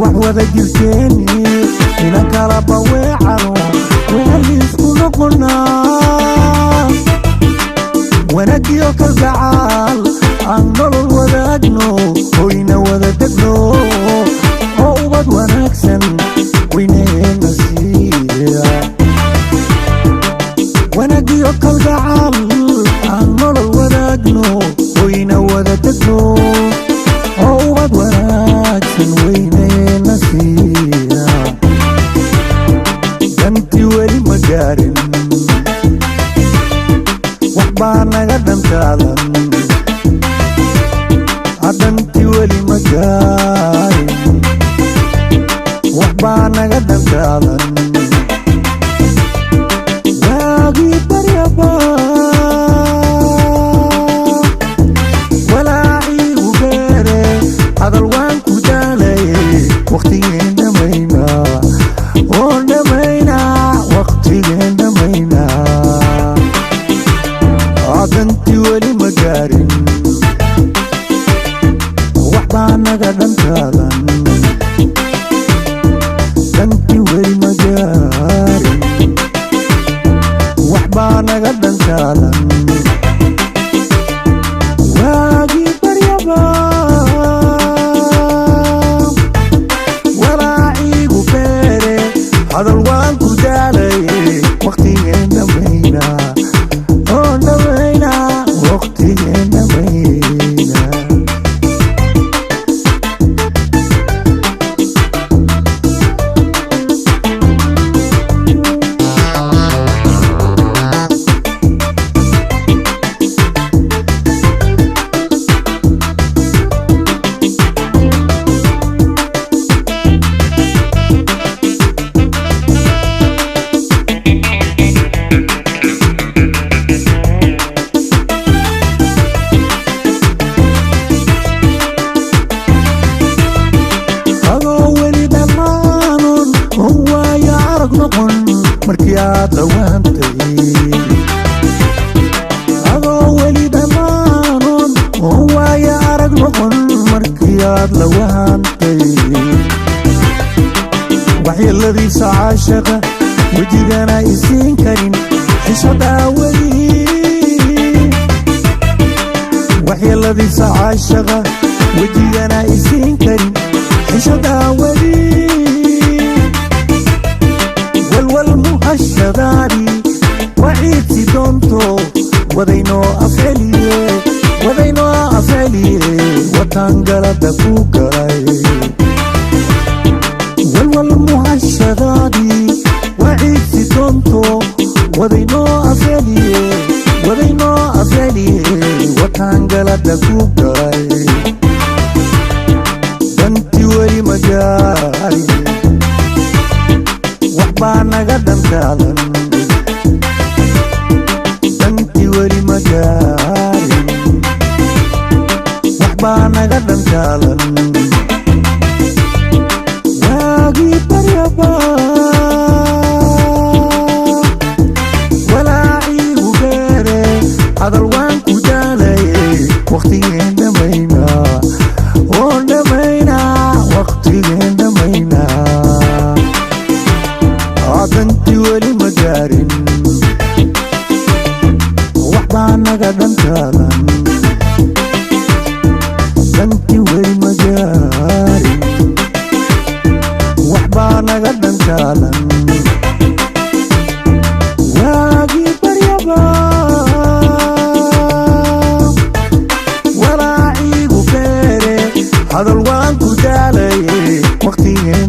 Wax wada jirkeeni inan kala baweecano, weheliisku noqonaa. Wanagiyo kalgacaal aan nolol wadaagno, hoyna wada degno, oo ubad wanaagsan weyneena siiya. Wanagiyo kalgacaal aan nolol wadaagno, hoyna wada degno, oo ubad wanaagsan weyneena siiya. Danti weli ma gaarin, wax baa naga dhantaalan. Danti weli ma gaarin, wax baa naga dhantaalan. Waagii baryaba walaacii u beere, hadal waan ku daalay. Waqtigeen dhamayna oo dhamayna, waqtigeen dhamayna. Danti weli ma gaarin, wax baa naga dhantaalan. Danti weli ma gaarin, wax baa naga dhantaalan. Waagii baryaba walaaciigu beere, hadal waan ku daalay. Waqtigeen dhamayna oo dhamayna, waqtigeen dhamayna. Adoo weli dhammaanon oo waayo arag noqon markii aad dhawaantay. Adoo weli dhammaanon oo waayo arag noqon markii aad lawaantay. Waxyeeladiisa caashaqa wejigana isiin karin xishodaa weli. Waxyeeladiisa caashaqa wejigana isiin karin xishodaa weli. Walwal muhashadaadi waciidsi doonto, wadaynoo afceliye, wadaynoo afceliye, wataan galada ku galay. Walwal muhashadaadi waciidsi doonto, wadaynoo afceliye, wadaynoo afceliye, wataan galada ku galay. Danti weli ma gaarin, wax baa naga dhantaalan. Danti weli ma gaarin, wax baa naga dhantaalan. Waagii baryaba walaacii u beere, hadal waan ku daalay. Waqtigeen dhamayna oo dhamayna, waqtigeen dhamayna. Danti weli ma gaarin, wax baa naga dhantaalan. Danti weli ma gaarin, wax baa naga dhantaalan. Waagii baryaba walaaciigu beere, hadal waan ku daalay. Waqtigeen.